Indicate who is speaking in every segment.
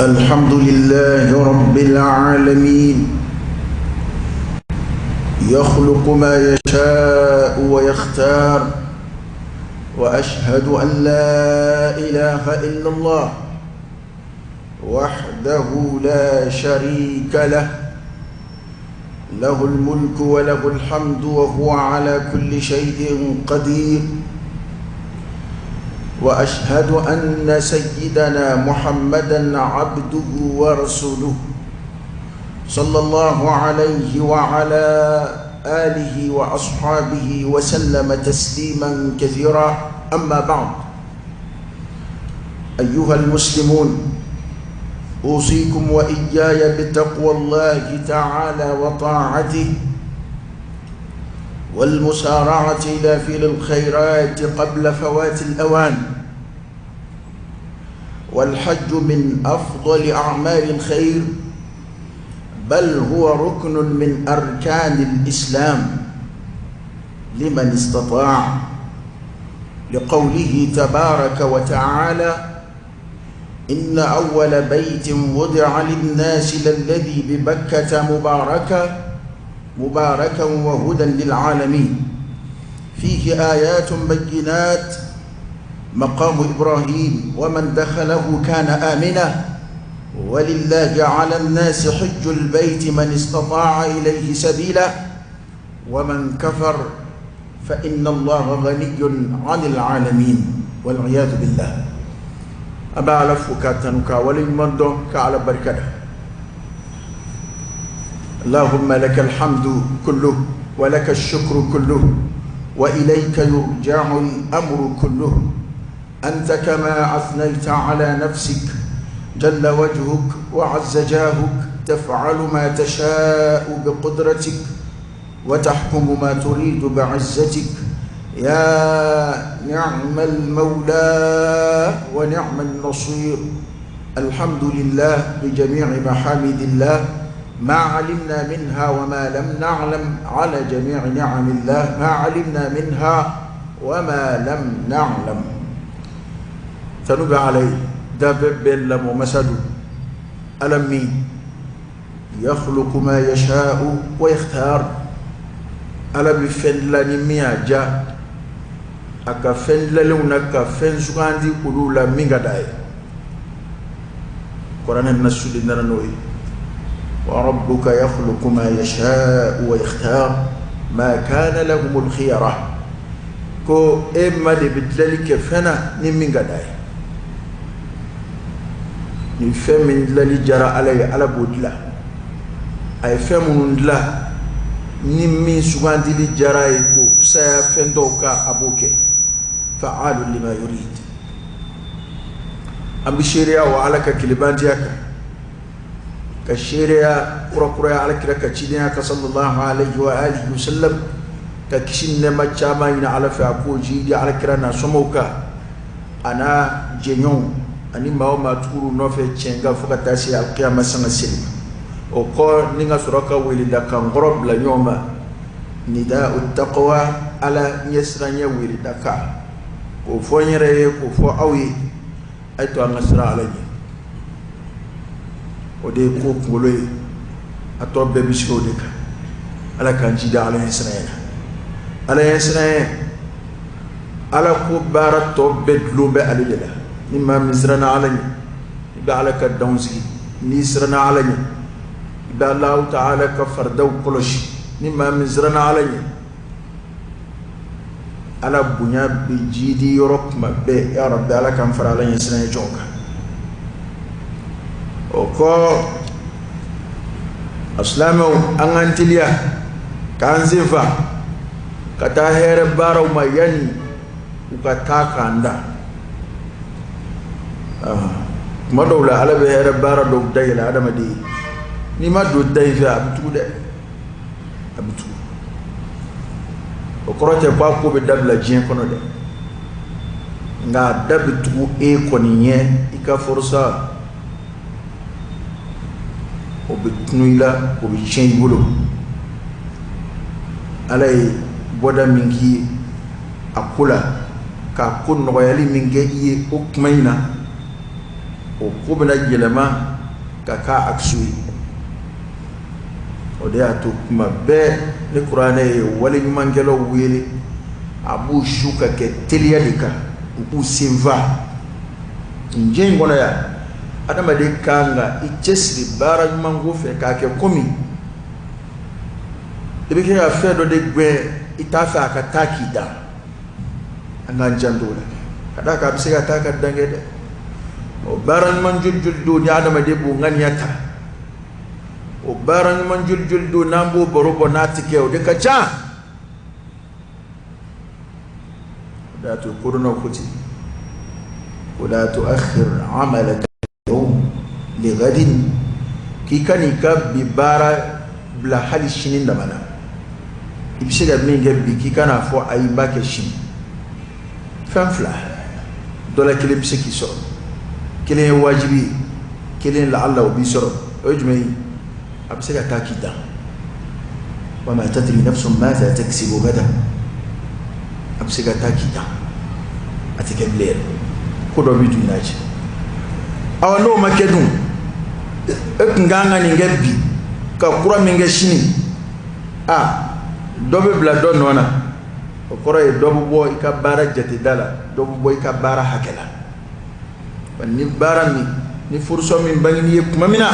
Speaker 1: الحمد لله رب العالمين يخلق ما يشاء ويختار وأشهد أن لا إله إلا الله وحده لا شريك له له الملك وله الحمد وهو على كل شيء قدير وأشهد أن سيدنا محمدا عبده ورسوله صلى الله عليه وعلى آله وأصحابه وسلم تسليما كثيرا. أما بعد، أيها المسلمون، أوصيكم وإياي بتقوى الله تعالى وطاعته والمسارعة إلى فعل الخيرات قبل فوات الأوان. والحج من أفضل أعمال الخير، بل هو ركن من أركان الإسلام لمن استطاع، لقوله تبارك وتعالى: إن أول بيت وضع للناس للذي ببكة مباركا وهدى للعالمين، فيه آيات بينات مقام إبراهيم، ومن دخله كان آمنا، ولله على الناس حج البيت من استطاع إليه سبيلا، ومن كفر فإن الله غني عن العالمين، والعياذ بالله. أبا على فكاتنك ولمن كعلى بركته. اللهم لك الحمد كله ولك الشكر كله وإليك يرجع الأمر كله، أنت كما أثنيت على نفسك جل وجهك وعز جاهك، تفعل ما تشاء بقدرتك وتحكم ما تريد بعزتك، يا نعم المولى ونعم النصير. الحمد لله بجميع محامد الله، ما علمنا منها وما لم نعلم، على جميع نعم الله ما علمنا منها وما لم نعلم. تنبع عليه دابب لم ومسد ألمي يخلق ما يشاء ويختار. ألم فن لنميا جا أكا فن للونا كفن سكاندي قلولا ميغا داي قرآن النسل نرنوي وربك يخلق ما يشاء ويختار ما كان لهم الخيرة. كو إما دي بدلالك فنا نميغا داي ni fɛn min dilali jara Ala ye, Ala b'o dilan. A ye fɛn minnu dilan ni min sugandili jara ye k'o fisaya fɛn dɔw kan, a b'o kɛ. Fa'alu lima yurid. An bɛ seereya wa Ala ka kelebantiya kan, ka seereya kurakuraya Ala kira ka cidenya kan sallallahu alayhi wa alihi wa sallam, ka kisi nɛɛma caman ɲini Ala fɛ a k'o jidi Ala kira n'a somɔgɔw kan, a n'a jɛɲɔgɔnw ani maa o maa tugur'u nɔfɛ tiɲɛ kan fo ka taa se alikiyama sanga seli ma. O kɔ ni ka sɔrɔ ka weledakan kɔrɔ bila ɲɔgɔn ma, nida'u taqwa, Ala ɲɛsiranɲɛ weledakan, k'o fɔ n yɛrɛ ye k'o fɔ aw ye, a ye to an ka siran Ala ɲɛ. O de ye ko kunkolo ye, a tɔ bɛɛ bɛ sigi o de kan. Ala k'an jija Ala ɲɛsiranɲɛ na. Ala ɲɛsiranɲɛ, Ala ko baara tɔ bɛɛ dulon bɛ ale de la. Ni maa min siranna Ala ɲɛ, i bɛ Ala ka danw sigi. N'i siranna Ala ɲɛ, i bɛ Alahu ta'ala ka faridaw kɔlɔsi. Ni maa min siranna Ala ɲɛ, Ala bonya bɛ jiidi yɔrɔ kuma bɛɛ. Ya Rabbi, Ala k'an fara Ala ɲɛsiranɲɛ jɔnw kan. O kɔ, a silamɛw, an k'an teliya k'an sen fa ka taa hɛrɛ baaraw ma yanni u ka taa k'an da. Kuma dɔw la, Ala bɛ hɛrɛ baara dɔw dayɛlɛ adamaden ye, n'i ma don da in fɛ, a bɛ tugu dɛ, a bɛ tugu. O kɔrɔ tɛ k'a ko bɛ dabila diɲɛ kɔnɔ dɛ, nka a da bɛ tugu e kɔni ɲɛ, i ka furusa o bɛ tunu i la, o bɛ tiɲɛ i bolo. Ala ye bɔda min k'i ye a ko la, k'a ko nɔgɔyali min kɛ i ye o kuma in na, o ko bɛna yɛlɛma. ka k'a akisu ye. O de y'a to kuma bɛɛ ni kuranɛ ye wale ɲumankɛlaw wele, a b'u su ka kɛ teliya de kan, u k'u senfa nin diɲɛ in kɔnɔ yan. Adamaden kan ka i cɛsiri baara ɲuman ko fɛ k'a kɛ komi i bɛ kɛ ka fɛn dɔ de gɛn, i t'a fɛ a ka taa k'i dan. An k'an janto o la, ka d'a kan a bɛ se ka taa ka dan kɛ dɛ. O baara ɲuman joli joli don ni adamaden b'o ŋaniya ta, o baara ɲuman joli joli don n'an b'o baro bɔ n'a tɛ kɛ, o de ka ca. O de y'a to kodɔnnaw ko ten, wala tuakhir amalaka yawm li gadin, k'i ka n'i ka bi baara bila hali sini dama na. I bɛ se ka min kɛ bi, k'i kan'a fɔ ayi n b'a kɛ sini. Fɛn fila dɔ la kelen bɛ se k'i sɔrɔ, kelen ye wajibi ye, kelen laala o b'i sɔrɔ. O ye jumɛn ye? A bɛ se ka taa k'i dan. Wa ma tadri nafsun madha taksibu gadan, a bɛ se ka taa k'i dan, a tɛ kɛ bilen yɛrɛ, ko dɔ b'i dun i n'a cɛ. Awa n'o ma kɛ dun, e tun kan ka nin kɛ bi ka kura min kɛ sini, a dɔ bɛ bila dɔ nɔ na. O kɔrɔ ye dɔ bɛ bɔ i ka baara jateda la, dɔ bɛ bɔ i ka baara hakɛ la. Wa ni baara min, ni furusɔ min bangen'i ye tuma min na,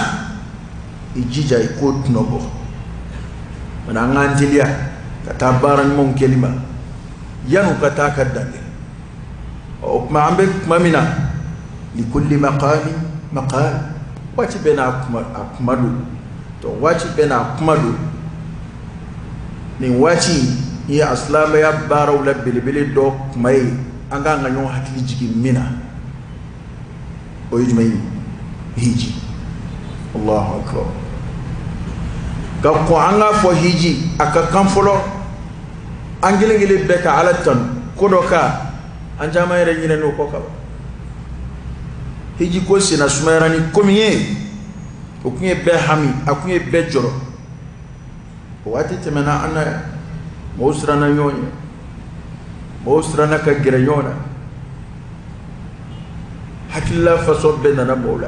Speaker 1: i jija i k'o tɔnɔ bɔ. Wa an k'an teliya ka taa baara ɲumanw kɛli ma yan'u ka taa ka dan kɛ. O tuma an bɛ tuma min na, likulli maqamin maqal, waati bɛɛ n'a kuma, a kuma don. Donc waati bɛɛ n'a kuma don. Nin waati in ye a silamɛya baaraw la belebele dɔ kuma ye, an k'an ka ɲɔgɔn hakili jigin min na, o ye jumɛn ye? Hiji. Allahu akbar. Ka kɔn an k'a fɔ hiji, a ka kan fɔlɔ an kelen kelen bɛɛ ka Ala tanu ko dɔ kan. An caman yɛrɛ ɲinɛn'o kɔ kaban. Hiji ko senna sumayara ni ko min ye, o tun ye bɛɛ hami, a tun ye bɛɛ jɔrɔ. O waati tɛmɛna an na yan. Mɔgɔw siranna ɲɔgɔn ɲɛ, mɔgɔw siranna ka gɛrɛ ɲɔgɔn na, hakilila fasɔn bɛɛ nana mɔgɔw la.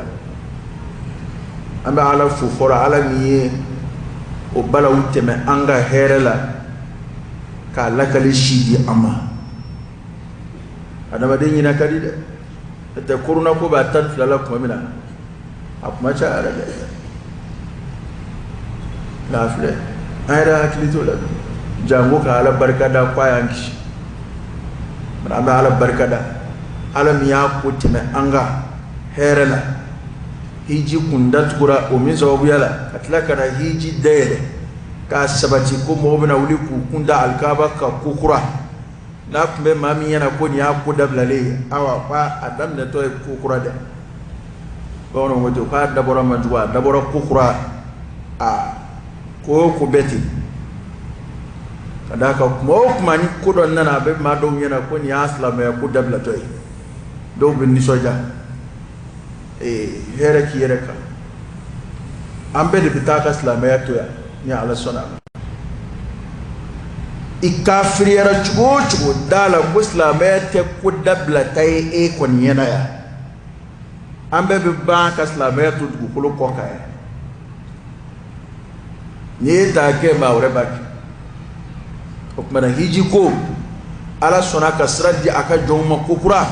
Speaker 1: An bɛ Ala fo fɔlɔ, Ala min ye o balawu tɛmɛ an ka hɛrɛ la k'a lakali si di an ma. Adamaden ɲinɛ ka di dɛ. N'o tɛ korona ko b'a 12 la tuma min na, a kuma cayara dɛ. Nka filɛ, an yɛrɛ hakili t'o la janko ka Ala barika da ko a y'an kisi. An bɛ Ala barika da, Ala min y'a ko tɛmɛ an ka hɛrɛ la. Hiji kun datugura o min sababuya la, ka tila ka na hiji dayɛlɛ k'a sabati ko mɔgɔw bɛna wuli k'u kun da alikaba kan ko kura. N'a tun bɛ maa min ɲɛna ko nin y'a ko dabilalen ye, awa ko a daminɛtɔ ye ko kura dɛ. Bamananw ko ten k'a dabɔra man jugu, a dabɔra ko kura, a ko o ko bɛɛ ten. Ka d'a kan kuma o kuma ni ko dɔ nana, a bɛ maa dɔw ɲɛna ko nin y'a silamɛya ko dabilatɔ ye. Dɔw bɛ nisɔndiya. Ee, hɛrɛ k'i yɛrɛ kan. An bɛɛ de bɛ taa ka silamɛya to yan ni Ala sɔnna a ma. I kafiriyara cogo o cogo, da la ko silamɛya tɛ ko dabilata ye e kɔni ɲɛna yan. An bɛɛ bɛ ban ka silamɛya to dugukolo kɔ kan yan. N'i ye ta kɛ, maa wɛrɛ b'a kɛ. O tuma na hiji ko, Ala sɔnna ka sira di a ka jɔnw ma ko kura,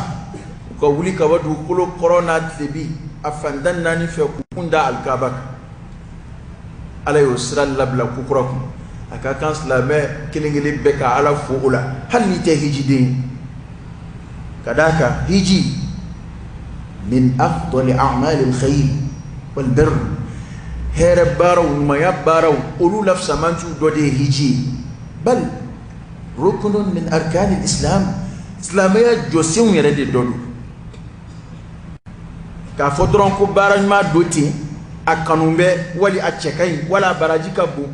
Speaker 1: u ka wuli ka bɔ dugukolo kɔrɔ n'a tilebin a fan 14 fɛ k'u kun da alikaba kan. Ala y'o sira labila ko kura kun. A ka kan silamɛ kelen kelen bɛɛ ka Ala fo o la, hali n'i tɛ hijiden ye. Ka d'a kan hiji min afdali a'mali al-khayr wal birr, hɛrɛ baaraw, ɲumanya baaraw, olu la fisamantiw dɔ de ye hiji ye. Bal rukunun min arkani al-islam, silamɛya jɔsenw yɛrɛ de dɔ don. K'a fɔ dɔrɔn ko baara ɲuman don ten, a kanu bɛ, wali a cɛ ka ɲi, wala a baraji ka bon,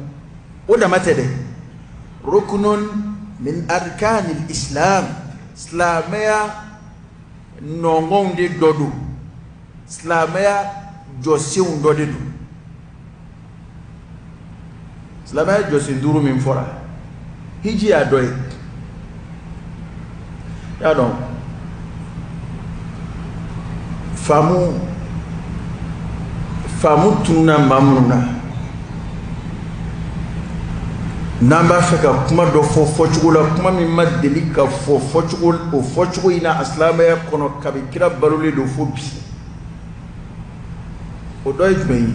Speaker 1: o dama tɛ dɛ. Rukunun min arkani al-islam, silamɛya nɔngɔnw de dɔ don, silamɛya jɔsenw dɔ de don. Silamɛya jɔsen 5 min fɔra, hiji y'a dɔ ye. Y'a dɔn faamu Faamu tununna maa minnu na, n'an b'a fɛ ka kuma dɔ fɔ fɔcogo la, kuma min ma deli ka fɔ fɔcogo o fɔcogo in na a silamɛya kɔnɔ kabi kira balolen don fo bi, o dɔ ye jumɛn ye?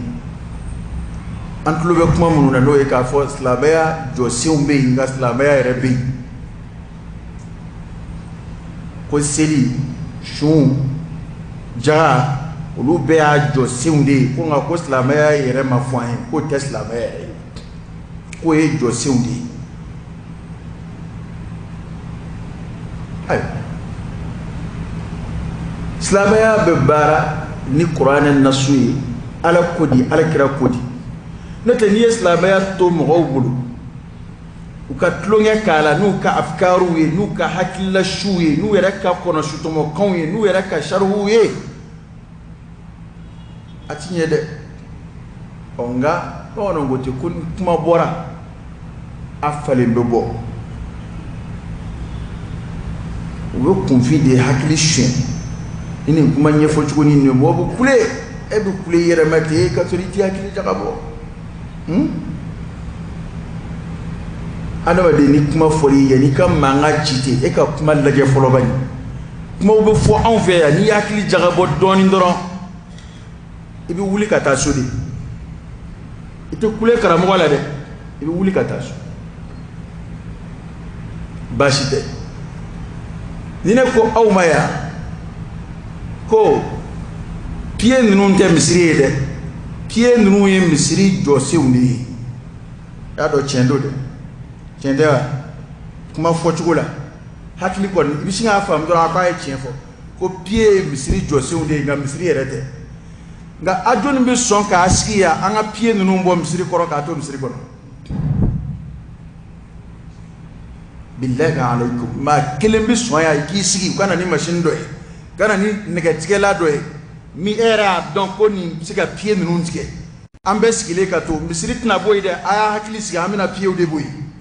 Speaker 1: An tulo bɛ kuma minnu na, n'o ye k'a fɔ silamɛya jɔsenw bɛ yen, nka silamɛya yɛrɛ bɛ yen, ko seli, sun, jaga, olu bɛɛ y'a jɔsenw de ye, ko nka ko silamɛya yɛrɛ ma fɔ an ye k'o tɛ silamɛya yɛrɛ ye, k'o ye jɔsenw de ye. Ayiwa, silamɛya bɛ baara ni kuranɛ nasu ye, Ala ko di, Ala kira ko di. N'o tɛ, n'i ye silamɛya to mɔgɔw bolo u ka tulonkɛ k'a la n'u ka afikaruw ye, n'u ka hakililasiw ye, n'u yɛrɛ ka kɔnɔsutɔmɔkanw ye, n'u yɛrɛ ka sarihuw ye, a ti ɲɛ dɛ. Ɔ nka bamananw ko ten ko ni kuma bɔra, a falen bɛ bɔ. U bɛ kunfin de hakili suɲɛ ni nin kuma ɲɛfɔcogo ni nin mɔgɔ bɛ kule, e bɛ kule i yɛrɛ ma ten ka sɔrɔ i t'i hakili jagabɔ. Adamaden, ni kuma fɔra i ye, n'i ka mankan ci ten, e ka kuma lajɛ fɔlɔ bani. Kumaw bɛ fɔ anw fɛ yan, n'i hakili jagabɔ dɔɔnin dɔrɔn, i bɛ wuli ka taa so de. I tɛ kule karamɔgɔ la dɛ, i bɛ wuli ka taa so. Baasi tɛ. Ni ne ko aw ma yan ko pieds ninnu tɛ misiri ye dɛ, pieds ninnu ye misiri jɔsenw de ye, y'a dɔn tiɲɛ don dɛ, tiɲɛ tɛ wa? Kuma fɔcogo la, hakili kɔni, i bɛ sin k'a faamu dɔrɔn a k'a ye tiɲɛ fɔ ko pieds ye misiri jɔsenw de ye, nka misiri yɛrɛ tɛ. Nka a jɔnni bɛ sɔn k'a sigi yan an ka pieds ninnu bɔ misiri kɔrɔ k'a to misiri kɔnɔ? Bilahi alaykum, maa kelen bɛ sɔn yan i k'i sigi u ka na ni machine dɔ ye, ka na ni nɛgɛtigɛla dɔ ye min e yɛrɛ y'a dɔn ko nin bɛ se ka pieds ninnu tigɛ. An bɛɛ sigilen ka to, misiri tɛna bɔ yen dɛ, a y'a hakili sigi, an bɛna pieds de bɔ yen.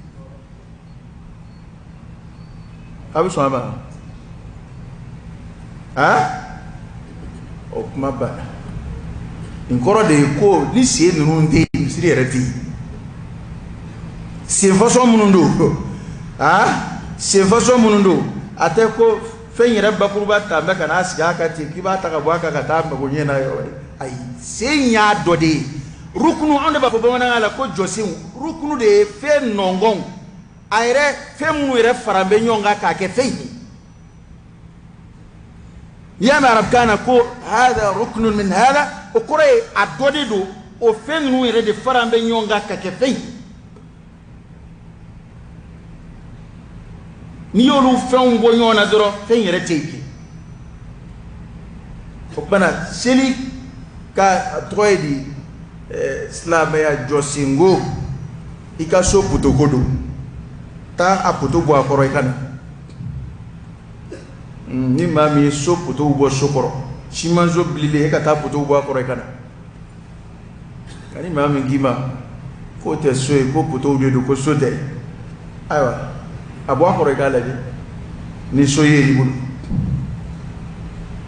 Speaker 1: A bɛ sɔn a ma? Aa, o kuma banna. Nin kɔrɔ de ye ko ni sen ninnu tɛ yen, misiri yɛrɛ tɛ yen. Sen fasɔn minnu don, aa, sen fasɔn minnu don, a tɛ ko fɛn yɛrɛ bakuruba ta bɛ ka n'a sigi a kan ten k'i b'a ta ka bɔ a kan ka taa mago ɲɛ na yɔrɔ wɛrɛ. Ayi, sen y'a dɔ de ye. Rukunu, anw de b'a fɔ bamanankan la ko jɔsenw. Rukunu de ye fɛn nɔngɔnw, a yɛrɛ fɛn minnu yɛrɛ fara bɛ ɲɔgɔn kan k'a kɛ fɛn ye. N'i y'a mɛn arabukan na ko hada rukunun min hada, o kɔrɔ ye a dɔ de don. O fɛn ninnu yɛrɛ de fara bɛ ɲɔgɔn kan ka kɛ fɛn ye. N'i y'olu fɛnw bɔ ɲɔgɔn na dɔrɔn, fɛn yɛrɛ tɛ yen. O tuma na, seli ka tɔgɔ ye di, silamɛya jɔsenko, i ka so potoko don, taa a poto bɔ a kɔrɔ i ka na. Ni maa min ye so potow bɔ so kɔrɔ, simanso bililen, e ka taa potow bɔ a kɔrɔ i ka na. Nka ni maa min k'i ma k'o tɛ so ye, ko potow de don, ko so tɛ, ayiwa, a bɔ a kɔrɔ i k'a lajɛ ni so ye i bolo.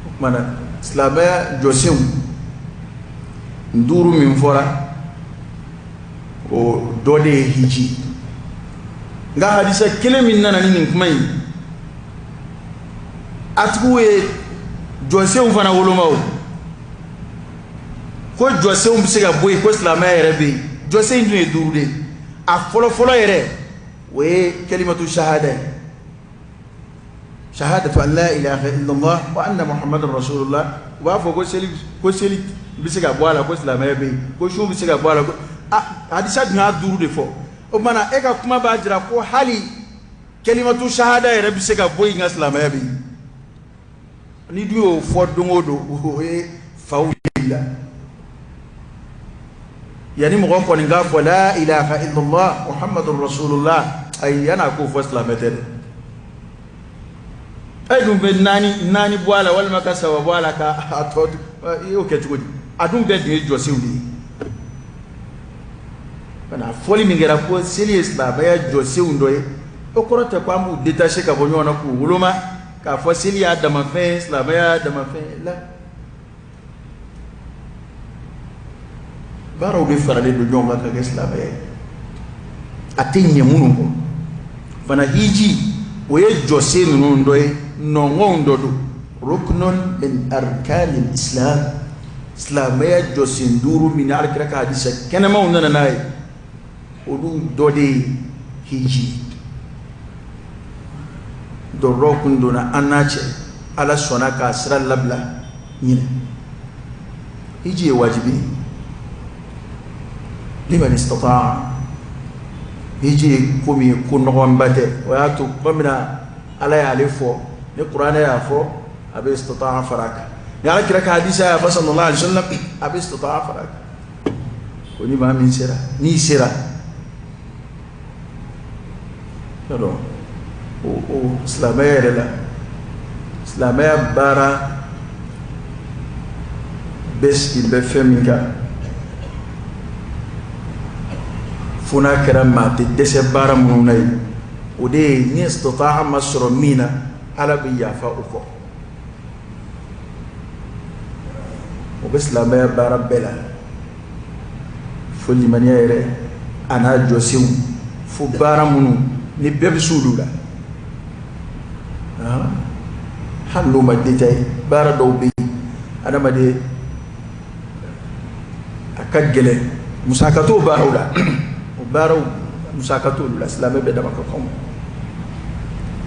Speaker 1: O tuma na, silamɛya jɔsenw duuru min fɔra, o dɔ de ye hiji. Nka hadisa kelen min nana ni nin kuma in, a tigiw ye jɔsenw fana woloma. O ko jɔsenw bɛ se ka bɔ yen, ko silamɛya yɛrɛ bɛ yen. Jɔsen dun ye duuru de ye. A fɔlɔfɔlɔ yɛrɛ, o ye kalimatu shahada ye, shahadatu an la ilaha illallah wa anna muhammadan rasulullah. U b'a fɔ ko seli, ko seli bɛ se ka bɔ a la, ko silamɛya bɛ yen, ko sun bɛ se ka bɔ a la, ko a hadisa dun y'a duuru de fɔ. O tuma na, e ka kuma b'a jira ko hali kalimatu shahada yɛrɛ bɛ se ka bɔ yen, nka silamɛya bɛ yen. Ni dun y'o fɔ don o don, o ye faw ye la. Yanni mɔgɔ kɔni k'a fɔ la ilaha illallah muhammadur rasulullah, ayi, yan'a k'o fɔ, silamɛ tɛ dɛ. E dun bɛ naani naani bɔ a la walima ka saba bɔ a la ka a tɔ, i y'o kɛ cogo di? A dun bɛɛ dun ye jɔsenw de ye. A fɔli min kɛra ko seli ye silamɛya jɔsenw dɔ ye, o kɔrɔ tɛ ko an b'u détacher ka bɔ ɲɔgɔn na k'u woloma k'a fɔ seli y'a damafɛn ye, silamɛya y'a damafɛn ye la. Baaraw de faralen don ɲɔgɔn kan ka kɛ silamɛya ye, a tɛ ɲɛ minnu kɔ fana. Hiji, o ye jɔsen ninnu dɔ ye, nɔngɔnw dɔ don. Ruknun min arkanil islam, silamɛya jɔsen duuru min ni Alakira ka hadisa kɛnɛmaw nana n'a ye, olu dɔ de ye hiji. Dɔrɔrɔ kun donna an n'a cɛ, Ala sɔnna k'a sira labila ɲinɛ. Hiji ye wajibi ye liman istata'a. Hiji ye ko min ye, ko nɔgɔnba tɛ. O y'a to tuma min na Ala y'ale fɔ, ni Kuranɛ y'a fɔ, a bɛ istata'a fara a kan. Ni Ala kira ka hadisa y'a fɔ, sallallahu alaihi wasallam, a bɛ istata'a fara a kan. Ko ni maa min sera, n'i sera yɔrɔ o silamɛya yɛrɛ la, silamɛya baara bɛɛ sigi bɛ fɛn min kan, fo n'a kɛra maa tɛ dɛsɛ baara minnu na ye, o de ye ni istita'a ma sɔrɔ min na, Ala bɛ yafa o kɔ. O bɛ silamɛya baara bɛɛ la, fo limaniya yɛrɛ a n'a jɔsenw, fo baara minnu ni bɛɛ bɛ se olu la, hali n'o ma détaillé. Baara dɔw bɛ yen, adamaden a ka gɛlɛn, musaka t'o baaraw la. O baaraw, musaka t'olu la, silamɛ bɛɛ dama ka kan.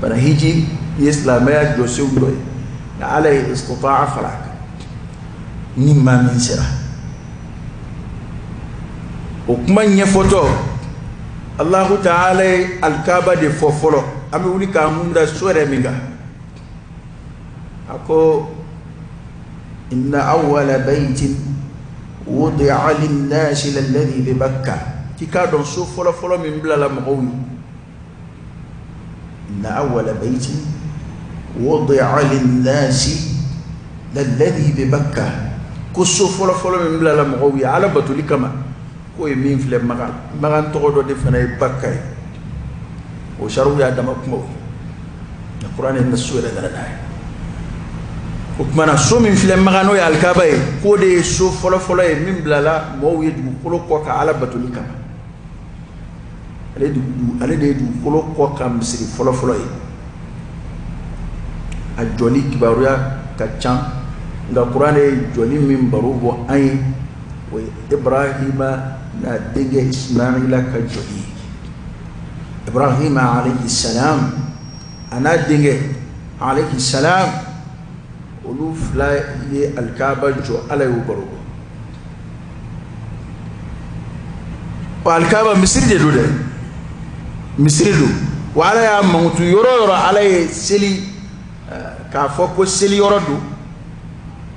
Speaker 1: Bana hiji ye silamɛya jɔsenw dɔ ye, nka Ala ye istita'a fara a kan, ni maa min sera. O kuma ɲɛfɔtɔ, Allahu ta'ala ye alikaba de fɔ fɔlɔ. An bɛ wuli k'an kun da so yɛrɛ min kan, a ko: inna awwala baytin wudi'a linnasi lalladhi bi Bakka. K'i k'a dɔn, so fɔlɔ-fɔlɔ min bilala mɔgɔw ye, inna awwala baytin wudi'a linnasi lalladhi bi Bakka, ko so fɔlɔ-fɔlɔ min bilala mɔgɔw ye Ala batoli kama, k'o ye min filɛ Makan. Makan tɔgɔ dɔ de fana ye Bakka ye. O sariw y'a dama kumaw ye, nka Kuranɛ na so yɛrɛ nana n'a ye. O tuma na, so min filɛ Makan, n'o ye alikaba ye, k'o de ye so fɔlɔ-fɔlɔ ye min bilala mɔgɔw ye dugukolo kɔ kan Ala batoli kama. Ale de ye dugukolo kɔ kan misiri fɔlɔ-fɔlɔ ye. A jɔli kibaruya ka ca, nka Kuranɛ ye jɔli min baro bɔ an ye, o ye Ibrahima n'a denkɛ Ismaila ka jɔli ye. Ibrahima alayhi salam a n'a denkɛ alayhi salam, olu fila ye alikaba jɔ. Ala y'o baro bɔ. Alikaba misiri de don dɛ, misiri don wa. Ala y'a mankutu yɔrɔ o yɔrɔ, Ala ye seli k'a fɔ ko seli yɔrɔ don,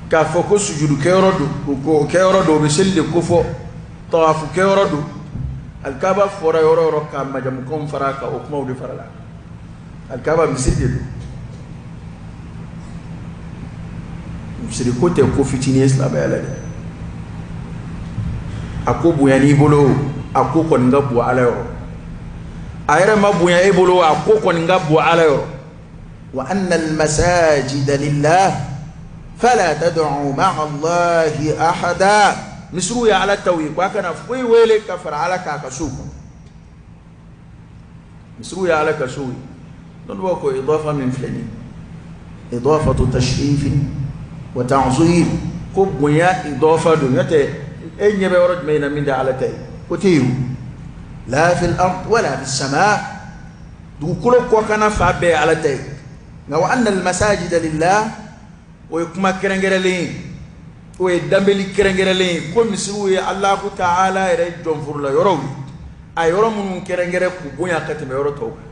Speaker 1: k'a fɔ ko sujudu kɛyɔrɔ don, o kɛyɔrɔ don, o bɛ seli de kofɔ, tawafu kɛyɔrɔ don. Alikaba fɔra yɔrɔ o yɔrɔ ka majamukanw fara a kan, o kumaw de fara la. Alikaba misiri de don. Misiri ko tɛ ko fitinin ye silamɛya la dɛ. A ko bonya n'i bolo, a ko kɔni ka bon Ala yɔrɔ. A yɛrɛ ma bonya e bolo, a ko kɔni ka bon Ala yɔrɔ. Wa anna almasajida lillah fala tad'u ma'a Allahi ahada. Misiriw ye Ala taw ye, ko a kana foyi wele ka fara Ala k'a ka sow kɔnɔ. Misiriw ye Ala ka sow ye. Dɔnnibaw ko idafa min filɛ nin ye, idafatu tashrifin wa ta'zim, ko bonya idafa don. N'o tɛ, e ɲɛ bɛ yɔrɔ jumɛn na min tɛ Ala ta ye? O tɛ yen. La fil ard wala fis sama, dugukolo kɔkanna fa bɛɛ ye Ala ta ye. Nka wa anna almasajida lillah, o ye kuma kɛrɛnkɛrɛnlen ye, o ye danbeli kɛrɛnkɛrɛnlen ye, ko misiriw ye Alahu ta'ala yɛrɛ jɔnforola yɔrɔw ye, a yɔrɔ minnu kɛrɛnkɛrɛn k'u bonya ka tɛmɛ yɔrɔ tɔw kan.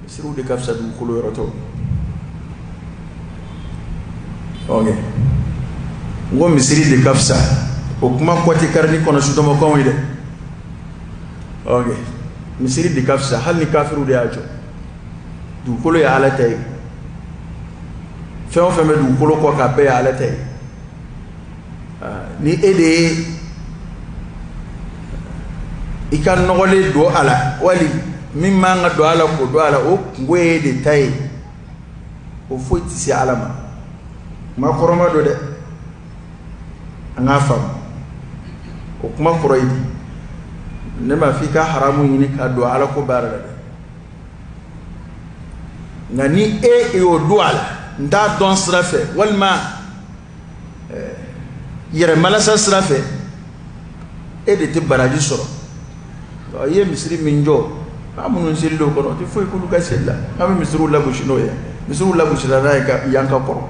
Speaker 1: Misiriw de ka fisa dugukolo yɔrɔ tɔw. Ok, n ko misiri de ka fisa, o kuma kɔ tɛ kari ni kɔnɔ sutɔmɔkanw ye dɛ. Ok, misiri de ka fisa, hali ni kafiriw de y'a jɔ. Dugukolo ye Ala ta ye, fɛn o fɛn bɛ dugukolo kɔ kan, bɛɛ ye Ala ta ye. Ni e de ye i ka nɔgɔlen don a la, wali min man ka don a la k'o don a la, o kungo ye de ta ye, o foyi tɛ se Ala ma. Kuma kɔrɔma don dɛ, an k'a faamu. O kuma kɔrɔ ye di? Ne m'a fɔ i ka haramu ɲini ka don ala ko baara la dɛ, nka ni e y'o don a la, n t'a dɔn sira fɛ walima yɛrɛ malasa sira fɛ, e de tɛ baraji sɔrɔ. I ye misiri min jɔ, an minnu selila o kɔnɔ, o tɛ foyi k'olu ka seli la. An bɛ misiriw lagosi n'o ye, misiriw lagosila n'a ye ka yan ka kɔrɔ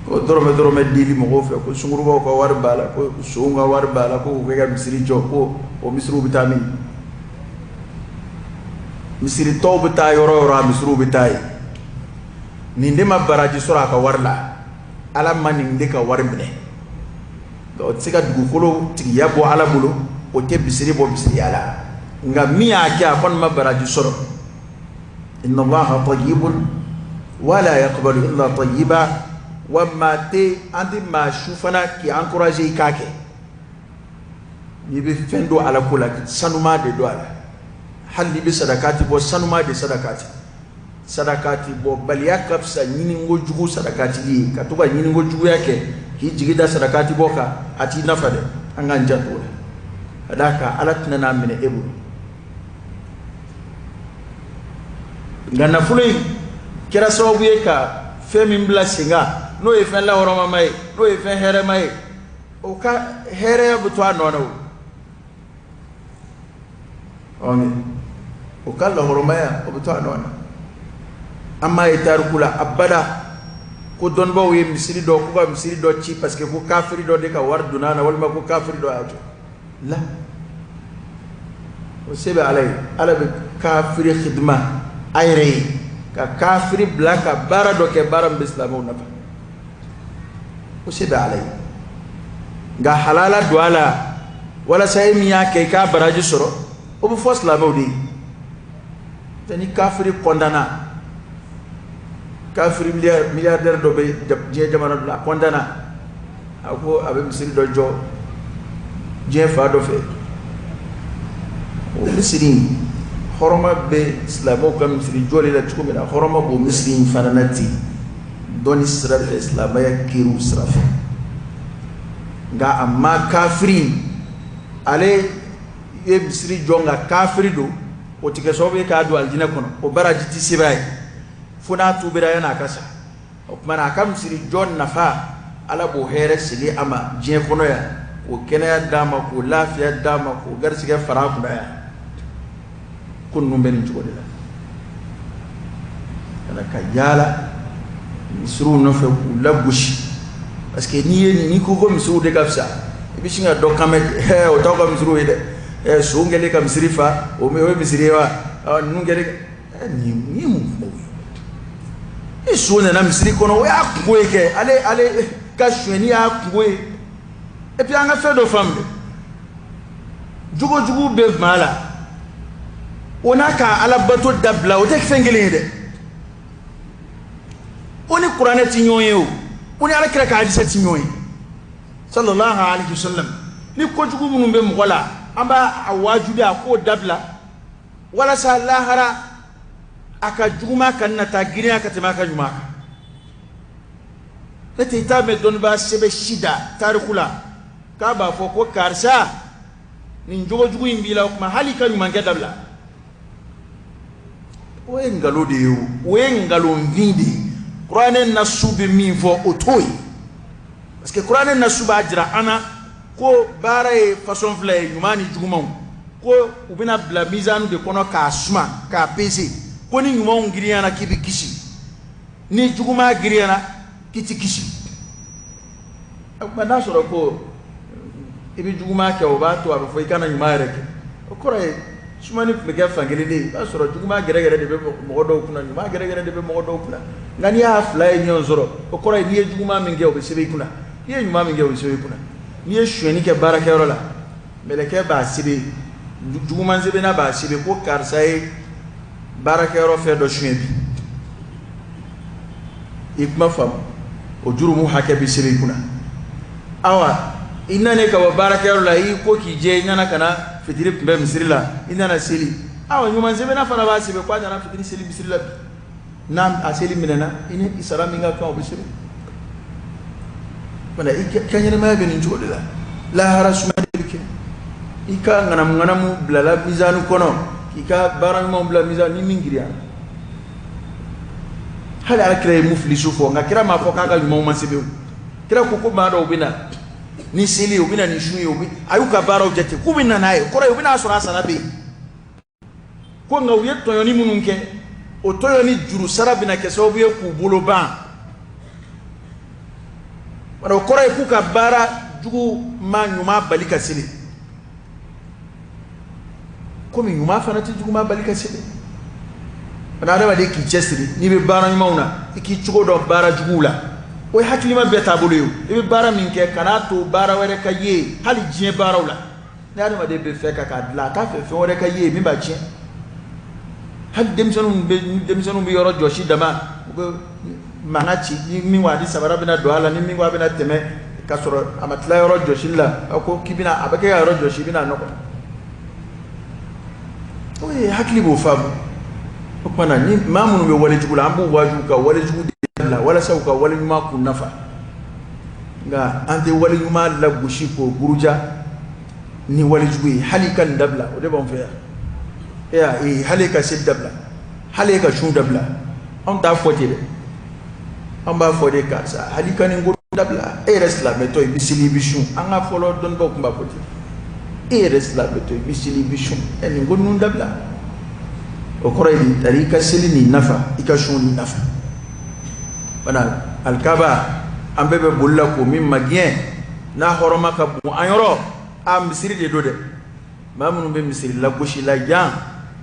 Speaker 1: ko dɔrɔmɛ dɔrɔmɛ dili mɔgɔw fɛ, ko sungurubaw ka wari b'a la, ko sonw ka wari b'a la, ko u bɛ ka misiri jɔ, ko o misiriw bɛ taa min? Misiri tɔw bɛ taa yɔrɔ o yɔrɔ, a misiriw bɛ taa yen. Nin de ma baraji sɔrɔ a ka wari la, Ala ma nin de ka wari minɛ. O tɛ se ka dugukolo tigiya bɔ Ala bolo, o tɛ misiri bɔ misiriya la. Nka min y'a kɛ, a kɔni ma baraji sɔrɔ. Inna Allaha tayyibun wala yaqbalu illa tayyiba. Wa maa tɛ an tɛ maa su fana k'i encourager i k'a kɛ. N'i bɛ fɛn don Ala ko la, sanuma de don a la. Hali n'i bɛ sadakati bɔ, sanuma de sadakati. Sadakati bɔ baliya ka fisa ɲininko jugu sadakatili ye. Ka to ka ɲininko juguya kɛ k'i jigi da sadakati bɔ kan, a t'i nafa dɛ. An k'an janto o la, ka d'a kan Ala tɛna n'a minɛ e bolo. Nka nafolo in kɛra sababu ye ka fɛn min bila sen kan, n'o ye fɛn lahɔrɔmama ye, n'o ye fɛn hɛrɛma ye, o ka hɛrɛya bɛ to a nɔ na. O o ka lahɔrɔmaya, o bɛ to a nɔ na. An m'a ye tariku la abada ko dɔnnibaw ye misiri dɔ, k'u ka misiri dɔ ci parce que ko kafiri dɔ de ka wari donna a na, walima ko kafiri dɔ y'a jɔ la. O se bɛ Ala ye. Ala bɛ kafiri khidma a yɛrɛ ye, ka kafiri bila ka baara dɔ kɛ, baara min bɛ silamɛw nafa. O se bɛ Ala ye. Nka halala don a la walasa e min y'a kɛ, i k'a baraji sɔrɔ, o bɛ fɔ silamɛw de ye. Ni kafiri kɔntanna, kafiri milliardaire dɔ bɛ diɲɛ jamana dɔ la, a kɔntanna, a ko a bɛ misiri dɔ jɔ diɲɛ fan dɔ fɛ. O misiri in, hɔrɔma bɛ silamɛw ka misiri jɔli la cogo min na, hɔrɔma b'o misiri in fana na ten, dɔnni sira fɛ, silamɛya kiriw sira fɛ. Nka a ma kafiri, ale ye misiri jɔ nka kafiri don, o tɛ kɛ sababu ye k'a don alijinɛ kɔnɔ. O baraji tɛ sɛbɛn a ye fo n'a tubira yan'a ka sa. O tuma na, a ka misiri jɔ nafa, Ala b'o hɛrɛ segin a ma diɲɛ kɔnɔ yan, k'o kɛnɛya d'a ma, k'o lafiya d'a ma, k'o garisɛgɛ fara a kunna yan. Ko ninnu bɛ nin cogo de la, ka na ka yaala misiriw nɔfɛ k'u lagosi, parce que n'i ye n'i ko ko misiriw de ka fisa, i bɛ sin ka dɔ kan mɛn: ɛɛ, o t'aw ka misiriw ye dɛ, ɛɛ, son kɛlen ka misiri fa, o ye misiri ye wa? Ninnu kɛlen, nin ye mun kumaw ye? Ni son nana misiri kɔnɔ, o y'a kungo ye kɛ, ale ka sonyɛni y'a kungo ye. Et puis an ka fɛn dɔ faamu dɛ, jogojugu bɛ maa la, o n'a ka alabato dabila, o tɛ fɛn kelen ye dɛ. O ni kuranɛ ti ɲɔgɔn ye, o o ni Alakira ka hadisa ti ɲɔgɔn ye, sallallahu alaihi wasallam. Ni kojugu minnu bɛ mɔgɔ la, an b'a a wajibi a k'o dabila walasa lahara a ka juguman ka na taa girinya ka tɛmɛ a ka ɲuman kan. Ne tɛ i t'a mɛn dɔnnibaa sɛbɛ si da tariku la k'a b'a fɔ ko karisa, nin jogojugu in b'i la, o tuma hali i ka ɲumankɛ dabila. O ye nkalon de ye, o ye nkalonfin de ye. Kuranɛ nasu bɛ min fɔ, o t'o ye, parce que kuranɛ nasu b'a jira an na ko baara ye façon fila ye, ɲuman ni jugumanw, ko u bɛna bila mizanu de kɔnɔ k'a suma, k'a pese, ko ni ɲumanw girinyana, k'i bɛ kisi, ni juguman girinyana, k'i ti kisi. O tuma n'a sɔrɔ ko i bɛ juguman kɛ, o b'a to a bɛ fɔ i kana ɲuman yɛrɛ kɛ, o kɔrɔ ye sumani tun bɛ kɛ fankelen de ye. I b'a sɔrɔ juguman gɛrɛgɛrɛ de bɛ mɔgɔ dɔw kunna, ɲuman gɛrɛgɛrɛ de bɛ mɔgɔ dɔw kunna. Nka n'i y'a fila ye ɲɔgɔn sɔrɔ, o kɔrɔ ye n'i ye juguman min kɛ, o bɛ sɛbɛn i kunna, n'i ye ɲuman min kɛ, o bɛ sɛbɛn i kunna. N'i ye sonyɛni kɛ baarakɛyɔrɔ la, mɛlɛkɛ b'a sɛbɛn, juguman sɛbɛnna b'a sɛbɛn ko karisa ye baarakɛyɔrɔ fɛn dɔ suɲɛ bi. I kuma faamu? O jurumu hakɛ bɛ sɛbɛn i kunna. Awa, i nana ka bɔ baarakɛyɔrɔ la, i ko k'i jɛ, i nana ka na fitiri kunbɛn misiri la, i nana seli. Awa, ɲuman sɛbɛnna fana b'a sɛbɛn ko a nana fitiri seli misiri la bi. N'a a seli minɛna, i ni sara min ka kan, o bɛ sɛbɛn. Wala i ka ɲɛnamaya bɛ nin cogo de la, lahara sumani bɛ kɛ. I ka ŋanamu ŋanamu bilala mizani kɔnɔ, k'i ka baara ɲumanw bila mizani, ni min girinya. Hali ala kira ye mufilisu fɔ, nka kira m'a fɔ k'a ka ɲumanw ma sɛbɛn o. Kira ko ko maa dɔw bɛ na ni seli ye, u bɛ na ni sun ye, u bɛ a y'u ka baaraw jate k'u bɛ na n'a ye, kɔrɔ ye u bɛ n'a sɔrɔ a sara bɛ yen. Ko nka u ye tɔɲɔni minnu kɛ, o tɔɲɔni juru sara bɛna kɛ sababu ye k'u bolo ban. O kɔrɔ ye k'u ka baara jugu ma ɲuman bali ka seli, komi ɲuman fana tɛ juguman bali ka seli. Bana adamaden k'i cɛsiri, n'i bɛ baara ɲumanw na, i k'i cogo dɔn baara juguw la. O ye hakilima bɛɛ taabolo ye. I bɛ baara min kɛ, kan'a to baara wɛrɛ ka ye, hali diɲɛ baaraw la. Ni adamaden bɛ fɛ ka k'a dilan, a t'a fɛ fɛn wɛrɛ ka ye min b'a tiɲɛ. Hali denmisɛnninw bɛ yɔrɔ jɔsi dama, u bɛ mankan ci, ni min ko a ni sabara bɛna don a la, ni min ko a bɛna tɛmɛ k'a sɔrɔ a ma tila yɔrɔ jɔsili la, a ko k'i bɛna, a bɛ kɛ ka yɔrɔ jɔsi, i bɛna nɔgɔ. O ye hakili b'o faamu. O tuma na, ni maa minnu bɛ walejugu la, an b'u waaju ka walejugu dabila walasa u ka wale ɲuman k'u nafa. Nka an tɛ wale ɲuman lagosi k'o buruja ni walejugu ye. Hali ka nin dabila, o de b'an fɛ yan. E y'a ye, hali ka seli dabila, hali ka sun dabila, anw t'a fɔ ten dɛ. An b'a fɔ de, karisa, hali ka nin ko dabila, e yɛrɛ silamɛtɔ, i bɛ seli, i bɛ sun. An ka fɔlɔ dɔnnibaw tun b'a fɔ ten, e yɛrɛ silamɛtɔ, i bɛ seli, i bɛ sun, ɛ nin ko ninnu dabila. O kɔrɔ ye di? Tari i ka seli nin nafa, i ka sun nin nafa. Bana alikaba, an bɛɛ bɛ boli la k'o min magɛn, n'a hɔrɔma ka bon an yɔrɔ, a misiri de don dɛ. Maa minnu bɛ misiri lagosi la yan,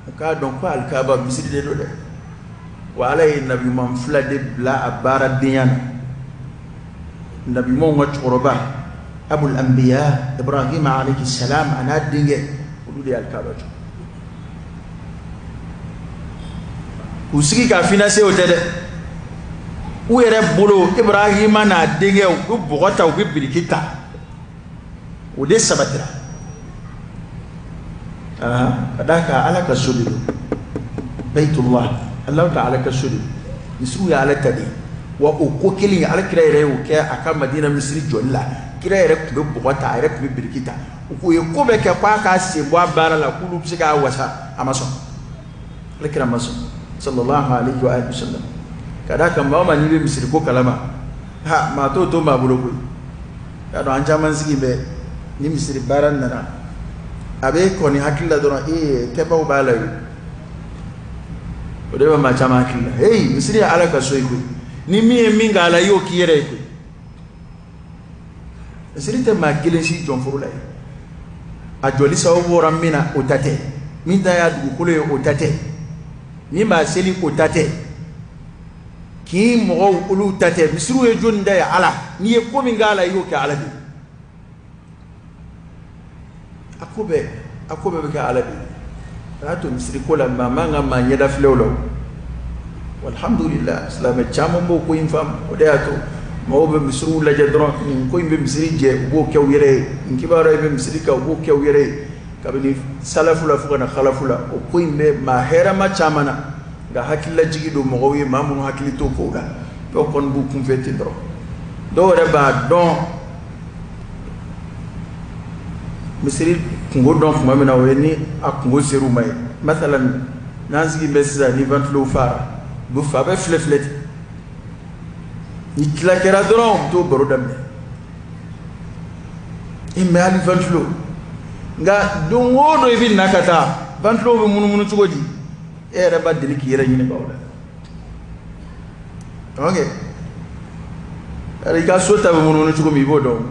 Speaker 1: u k'a dɔn ko alikaba misiri de don dɛ. Wa ala ye nabiɲuman fila de bila a baaradenya na. Nabiɲumanw ka cɛkɔrɔba Abul Anbiya Ibrahima alayhi salam a n'a denkɛ, olu de ye alikaba jɔ. K'u sigi k'a financer, o tɛ dɛ. U yɛrɛ bolo, Ibrahima n'a denkɛ, u bɛ bɔgɔ ta, u bɛ biriki ta, o de sabatira. Ka d'a kan ala ka so de don, Bayitullah, Alahu Taala ka so de don, misiriw ye ala ta de ye. Wa o ko kelen, ala kira yɛrɛ y'o kɛ a ka Madina misiri jɔli la. Kira yɛrɛ tun bɛ bɔgɔ ta, a yɛrɛ tun bɛ biriki ta. U ye ko bɛɛ kɛ k'a k'a sen bɔ a baara la, k'olu bɛ se k'a wasa, a ma sɔn. Ala kira ma sɔn, sallallahu alayhi wa sallam. Ka d'a kan maa o maa n'i bɛ misiri ko kalama, ha, maa t'o to maa bolo koyi. Y'a dɔn, an caman sigi bɛ ni misiri baara nana, a bɛ kɔni hakili la dɔrɔn, ee, kɛbaw b'a la ye. O de bɛ maa caman hakili la. Hey, misiri ye ala ka so ye koyi. Ni min ye min k'a la, i y'o k'i yɛrɛ ye koyi. Misiri tɛ maa kelen si jɔnforo la ye. A jɔli sababu bɔra min na, o ta tɛ. Min ta y'a dugukolo ye, o ta tɛ. Min b'a seli, o ta tɛ. K'i mɔgɔw, olu ta tɛ. Misiriw ye jɔnni ta ye? Ala. N'i ye ko min k'a la, i y'o kɛ ala de ye. A ko bɛɛ bɛ kɛ ala de ye. A y'a to misiri ko la, maa man ka maa ɲɛda filɛ o la. Alhamdulillah, silamɛ caman b'o ko in faamu. O de y'a to mɔgɔw bɛ misiriw lajɛ dɔrɔn, nin ko in bɛ misiri jɛ, u b'o kɛ u yɛrɛ ye. Nin kibaruya bɛ misiri kan, u b'o kɛ u yɛrɛ ye. Kabini salafu la fo ka na khalafu la, o ko in bɛ maa hɛrɛma caman na. Nka hakililajigi don mɔgɔw ye, maa minnu hakili t'o kow la, dɔw kɔni b'u kunfɛ ten dɔrɔn. Dɔw yɛrɛ b'a dɔn misiri kungo dɔn tuma min na, o ye ni a kungo ser'u ma ye. Masalan, n'an sigi bɛ sisan, ni ventilo fara, u bɛ fa bɛɛ filɛ filɛ ten. Ni tila kɛra dɔrɔn, u bɛ t'o baro daminɛ. E mɛ, hali ventilo, nka don o don i bɛ na ka taa, ventilo bɛ munumunu cogo di? E yɛrɛ b'a deli k'i yɛrɛ ɲininka o la. Ok, i ka so ta bɛ munumunu cogo min, i b'o dɔn.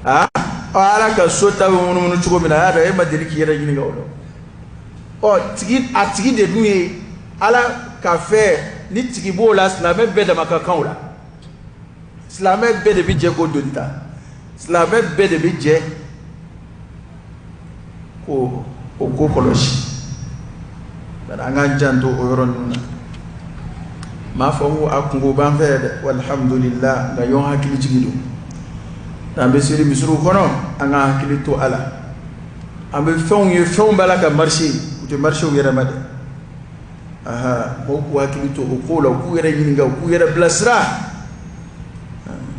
Speaker 1: Aa, ala ka so ta bɛ munumunu cogo min na, a y'a dɔn, e ma deli k'i yɛrɛ ɲininka o la. Ɔ, tigi, a tigi de dun ye ala ka fɛ, ni tigi b'o la, silamɛ bɛɛ dama ka kan o la. Silamɛ bɛɛ de bɛ jɛ k'o doni ta, silamɛ bɛɛ de bɛ jɛ k'o o ko kɔlɔsi. Bari an k'an janto o yɔrɔ ninnu na. M'a fɔ ko a kungo b'an fɛ dɛ, alhamdulillah, nka ɲɔgɔn hakili jigi don. N'an bɛ seli misiriw kɔnɔ, an k'an hakili to a la. An bɛ fɛnw ye, fɛnw b'a la ka marcher, u tɛ marcher u yɛrɛ ma dɛ. Aha, mɔgɔw k'u hakili to o kow la, u k'u yɛrɛ ɲininka, u k'u yɛrɛ bilasira.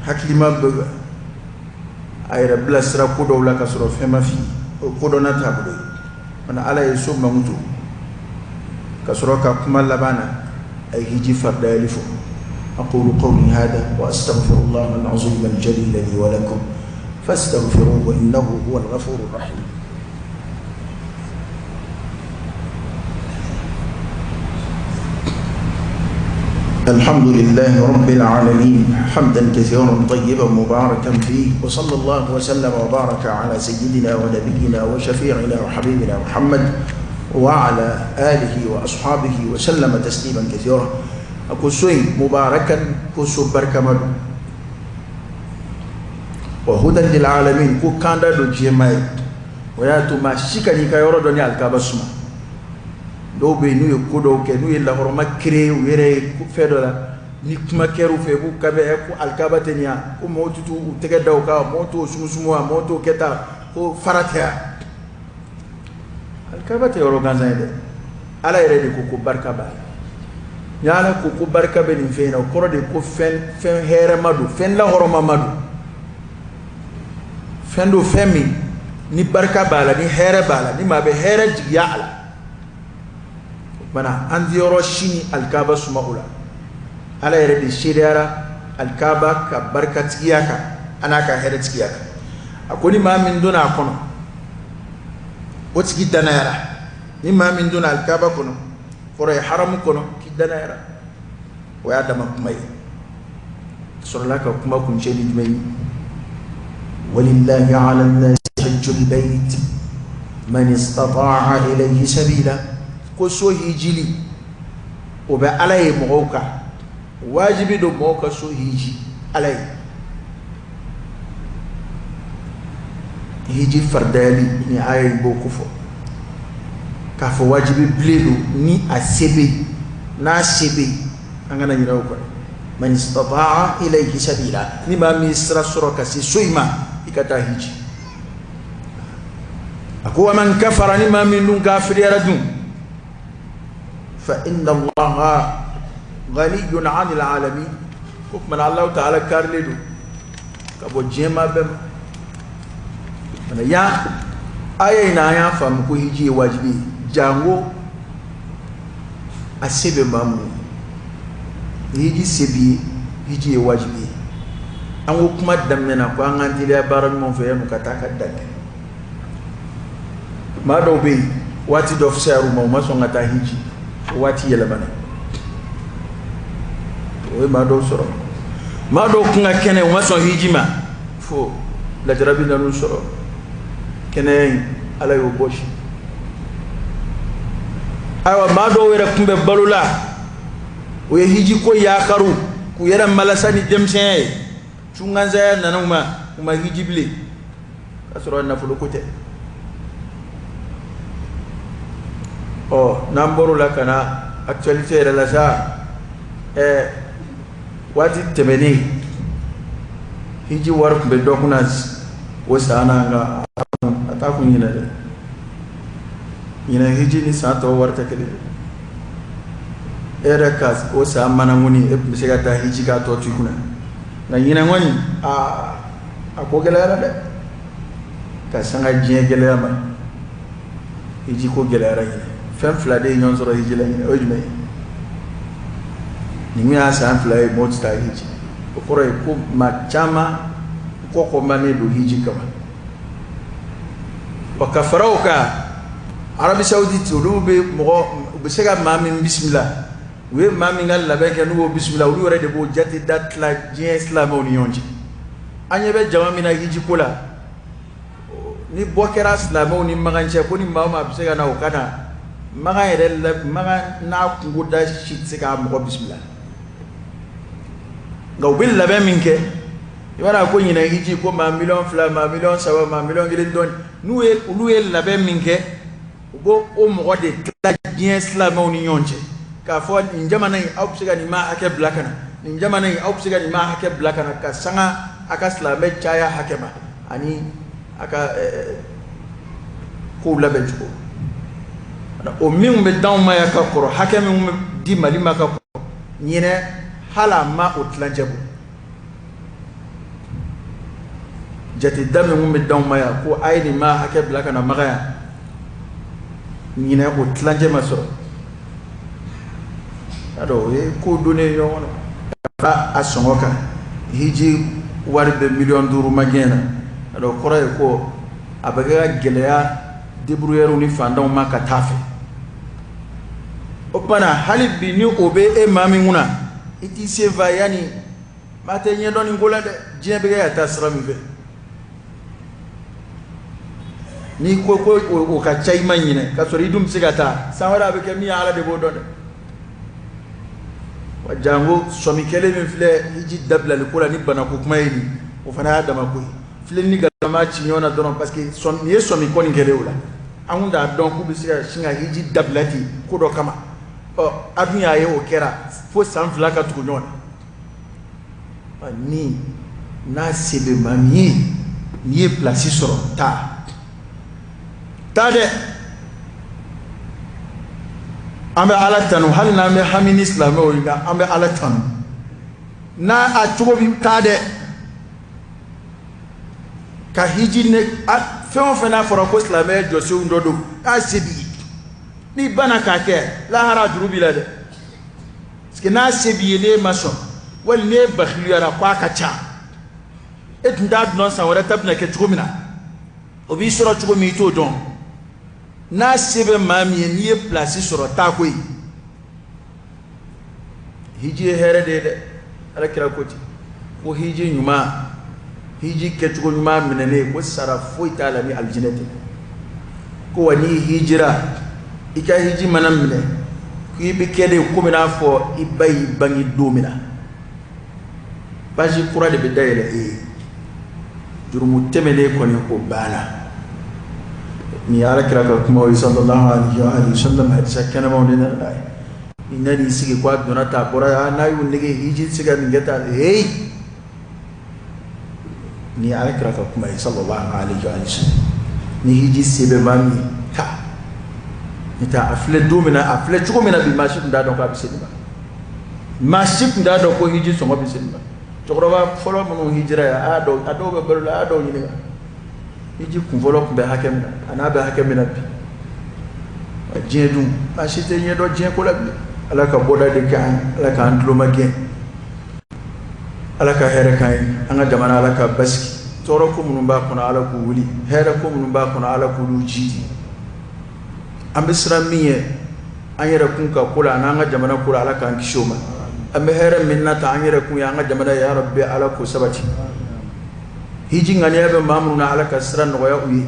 Speaker 1: Hakilima bɛ A yɛrɛ bilasira ko dɔw la ka sɔrɔ fɛn ma f'i ye, o kodɔnna taabolo ye. Mana Ala ye so mankutu ka sɔrɔ ka kuma laban na, a ye hiji faridayali fɔ. Aqulu qawli hada wa astaghfirullah al-azim al-jalil li wa lakum fastaghfiruhu innahu huwal ghafurur rahim. الحمد لله رب العالمين حمدا كثيرا طيبا مباركا فيه، وصلى الله وسلم وبارك على سيدنا ونبينا وشفيعنا وحبيبنا محمد وعلى آله وأصحابه وسلم تسليما كثيرا. أكسوي مباركا كسو بركة مدو وهدى للعالمين كو كاندا دو جيماي وياتو ما شيكا نيكا يورو دوني الكابا سما. Dɔw bɛ yen n'u ye ko dɔw kɛ, n'u ye lahɔrɔma créer u yɛrɛ ye fɛn dɔ la, ni kuma kɛr'u fɛ, k'u kan bɛ ko alikaba tɛ nin yan, ko mɔgɔw tɛ t'u tɛgɛ da u kan, mɔgɔw t'o sumusumu wa, mɔgɔw t'o kɛ tan, ko fara tɛ yan. Alikaba tɛ yɔrɔ gansan ye dɛ. Ala yɛrɛ de ko ko barika b'a la. Ni Ala ko ko barika bɛ nin fɛn in na, o kɔrɔ de ko fɛn hɛrɛma don, fɛn lahɔrɔma ma don, fɛn don, fɛn min ni barika b'a la, ni hɛrɛ b'a la, ni maa bɛ hɛrɛ jigiya a la. Mana an di yɔrɔ si ni alikaba suma o la. Ala yɛrɛ de seereyara alikaba ka barikatigiya kan a n'a ka hɛrɛtigiya kan. A ko ni maa min donna a kɔnɔ, o tigi danayara. Ni maa min donna alikaba kɔnɔ, kɔrɔ ye haramu kɔnɔ, k'i danayara. O y'a dama kuma ye. Sɔrɔla ka kuma kuncɛ ni jumɛn ye? Walillahi ala nnasi hajjul bayt man istata'a ilayhi sabila. Ko so hijili o bɛ Ala ye mɔgɔw kan, wajibi don mɔgɔw ka so hiji Ala ye. Hiji faridayali ni aya in b'o kofɔ, k'a fɔ wajibi bilen don ni a se bɛ yen, n'a se bɛ yen, an kana ɲinɛ o kɔ. Man istata'a ilayhi sabila, ni maa min sira sɔrɔ ka se so in ma, i ka taa hiji. A ko wa man kafara, ni maa min dun kafiriyara dun, fa inna Allaha ghaniyyun 'anil 'alamin. Ko tuma na Alahu ta'ala karilen don ka bɔ diɲɛ maa bɛɛ ma. Mana yan aya in na, an y'a faamu ko hiji ye wajibi ye, jango a se bɛ maa mun ye. Hiji se b'i ye, hiji ye wajibi ye. An ko kuma daminɛ na ko an k'an teliya baara ɲuman fɛ yanni ka taa ka dan kɛ. Maa dɔw bɛ yen, waati dɔ fisayara u ma, u ma sɔn ka taa hiji, o waati yɛlɛmana. O ye maa dɔw sɔrɔ. Maa dɔw kun ka kɛnɛ, u ma sɔn hiji ma, fo lajarabi nan'u sɔrɔ. Kɛnɛya in, Ala y'o bɔsi. Ayiwa, maa dɔw yɛrɛ kun bɛ balo la, o ye hiji ko yakaru k'u yɛrɛ malasa ni denmisɛnya ye. Cungansaya nana u ma, u ma hiji bilen, k'a sɔrɔ nafolo ko tɛ. Ɔ, n'an bɔr'o la ka na actualité yɛrɛ la sa, waati tɛmɛnen hiji wari tun bɛ dɔ kunna o san na, nka a t'a kun ɲinɛ dɛ. Ɲinɛ hiji ni san tɔw wari tɛ kelen ye. E yɛrɛ ka o san manangoni, e tun bɛ se ka taa hiji k'a tɔ to i kunna, nka ɲinɛ kɔni, aa, a ko gɛlɛyara dɛ. Ka sanga diɲɛ gɛlɛya ma, hiji ko gɛlɛyara ɲinɛ. Fɛn fila de ye ɲɔgɔn sɔrɔ hiji la ɲinɛ, o ye jumɛn ye? Nin y'a san 2 ye mɔgɔ tɛ taa hiji, o kɔrɔ ye ko maa caman kɔkɔmanen don hiji kama. Wa ka fara o kan, Arabi Saoudite, olu bɛ mɔgɔ, u bɛ se ka maa min bisimila, u ye maa min ka labɛn kɛ, n'u y'o bisimila, olu yɛrɛ de b'o jate da tila diɲɛ silamɛw ni ɲɔgɔn cɛ. An ɲɛ bɛ jama min na hiji ko la, ni bɔ kɛra silamɛw ni Makan cɛ, ko ni maa o maa bɛ se ka na, o ka na. Makan yɛrɛ la, Makan n'a kungoda si tɛ se k'a mɔgɔ bisimila, nka u bɛ labɛn min kɛ, i b'a dɔn ko ɲinɛ hiji ko maa 2 miliyɔn, maa 3 miliyɔn, maa 1 miliyɔn dɔɔni, n'u ye olu ye labɛn min kɛ, u b'o o mɔgɔ de tila diɲɛ silamɛw ni ɲɔgɔn cɛ, k'a fɔ nin jamana in, aw bɛ se ka nin maa hakɛ bila ka na, nin jamana in, aw bɛ se ka nin maa hakɛ bila ka na, ka sanga a ka silamɛ caya hakɛ ma ani a ka kow labɛn cogo. O min bɛ d'anw ma yan ka kɔrɔ, hakɛ min bɛ di Mali ma ka kɔrɔ, ɲinɛ hali a ma o tilancɛ bɔ. Jate da min kun bɛ d'anw ma yan ko a ye nin maa hakɛ bila ka na Makan yan, ɲinɛ o tilancɛ ma sɔrɔ. Y'a dɔn, o ye ko donnen ɲɔgɔn na a sɔngɔ kan. Hiji wari bɛ 5 miliyɔn magɛn na. A dɔn, kɔrɔ ye ko a bɛ kɛ ka gɛlɛya débrouillards ni fantanw ma ka taa fɛ. O tuma na, hali bi ni o bɛ e maa min kunna, i t'i sen fa yanni maa tɛ ɲɛdɔn nin ko la dɛ. Diɲɛ bɛ kɛ ka taa sira min fɛ, n'i ko ko o ka ca i ma ɲinɛ, ka sɔrɔ i dun bɛ se ka taa san wɛrɛ, a bɛ kɛ min ye, Ala de b'o dɔn dɛ. Wa janko sɔmi kɛlen min filɛ hiji dabilali ko la ni banako kuma ye nin, o fana y'a dama ko ye. Filɛ ni galama ci ɲɔgɔn na dɔrɔn, parce que nin ye sɔmi kɔni kɛlen o la, an kun t'a dɔn k'u bɛ se ka sin ka hiji dabila ten ko dɔ kama. Ɔ, a dun y'a ye, o kɛra fo san 2 ka tugu ɲɔgɔn na. Ni n'a se bɛ maa min ye, n'i ye place sɔrɔ, taa, taa dɛ. An bɛ Ala tanu, hali n'an bɛ hami ni silamɛw ye, nka an bɛ Ala tanu n'a a cogo bi. Taa dɛ, ka hiji ne fɛn o fɛn n'a fɔra ko silamɛ jɔsenw dɔ don, k'a se b'i ye, n'i banna k'a kɛ, lahara juru b'i la dɛ. Parce que n'a se b'i ye, n'e ma sɔn, wali n'e bakiliyara ko a ka ca, e tun t'a dɔn san wɛrɛ ta bɛna kɛ cogo min na, o b'i sɔrɔ cogo min, i t'o dɔn. N'a se bɛ maa min ye, n'i ye place sɔrɔ, taa koyi. Hiji ye hɛrɛ de ye dɛ. Ala kira ko ten ko hiji ɲuman, hiji kɛcogo ɲuman minɛnen, ko sara foyi t'a la ni alijinɛ tɛ. Ko wa n'i hijira, i ka hiji mana minɛ, k'i bɛ kɛ de komi n'a fɔ i ba y'i bange don min na. Page kura de bɛ dayɛlɛ e ye, jurumu tɛmɛnen kɔni, o banna. Nin ye Ala kira ka kumaw ye, sallallahu alaihi wa sallam. Hadisa kɛnɛmaw de nana n'a ye. Ni nan'i sigi ko a donna tan, a bɔra, n'a y'u nege hiji tɛ se ka nin kɛ tan, heyi, nin ye Ala kira ka kuma ye, sallallahu alaihi wa sallam. Ni hiji se bɛ maa min ye, taa. Ni taa, a filɛ don min na, a filɛ cogo min na bi, maa si tun t'a dɔn k'a bɛ se nin ma. Maa si tun t'a dɔn ko hiji sɔngɔ bɛ se nin ma. Cɛkɔrɔba fɔlɔ minnu hijira yan, a y'a dɔn, a dɔw bɛ balo la, a y'a dɔw ɲininka hiji kun fɔlɔ tun bɛ hakɛ min na, a n'a bɛ hakɛ min na bi. Diɲɛ dun, maa si tɛ ɲɛ dɔn diɲɛ ko la bilen. Ala ka bɔda de kɛ an ye, Ala k'an tulo ma gɛn, Ala ka hɛrɛ k'an ye. An ka jamana, Ala ka basigi. Tɔɔrɔ ko minnu b'a kɔnɔ, Ala k'u wuli. Hɛrɛ ko minnu b'a kɔnɔ, Ala k'olu jidi. An bɛ siran min ye an yɛrɛ kun ka ko la an'an ka jamana ko la, Ala k'an kisi o ma. An bɛ hɛrɛ min nata an yɛrɛ kun ye, an ka jamana ye, ya Rabbi, Ala k'o sabati. Hiji ŋaniya bɛ maa minnu na, Ala ka sira nɔgɔya u ye.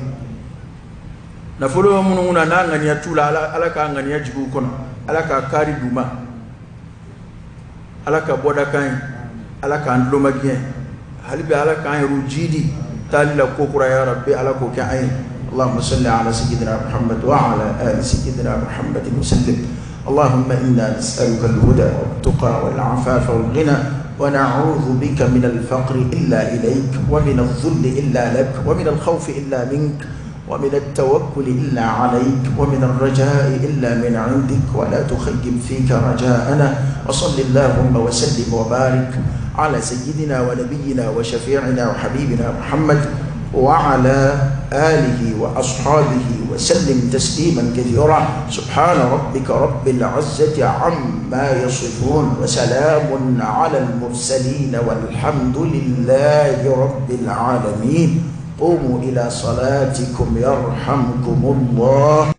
Speaker 1: Nafolo bɛ minnu kunna n'a ŋaniya t'u la, Ala k'a ŋaniya jigin u kɔnɔ, Ala k'a kaari d'u ma. Ala ka bɔda k'an ye, Ala k'an tulo magɛn hali bi, Ala k'an yɛrɛw jidi taali la ko kura, ya Rabbi, Ala k'o kɛ an ye. اللهم صل على سيدنا محمد وعلى آل سيدنا محمد وسلم. اللهم إنا نسألك الهدى والتقى والعفاف والغنى، ونعوذ بك من الفقر إلا إليك، ومن الذل إلا لك، ومن الخوف إلا منك، ومن التوكل إلا عليك، ومن الرجاء إلا من عندك، ولا تخيب فيك رجاءنا. وصل اللهم وسلم وبارك على سيدنا ونبينا وشفيعنا وحبيبنا محمد وعلى آله وأصحابه وسلم تسليما كثيرا. سبحان ربك رب العزة عما يصفون، وسلام على المرسلين، والحمد لله رب العالمين. قوموا إلى صلاتكم يرحمكم الله.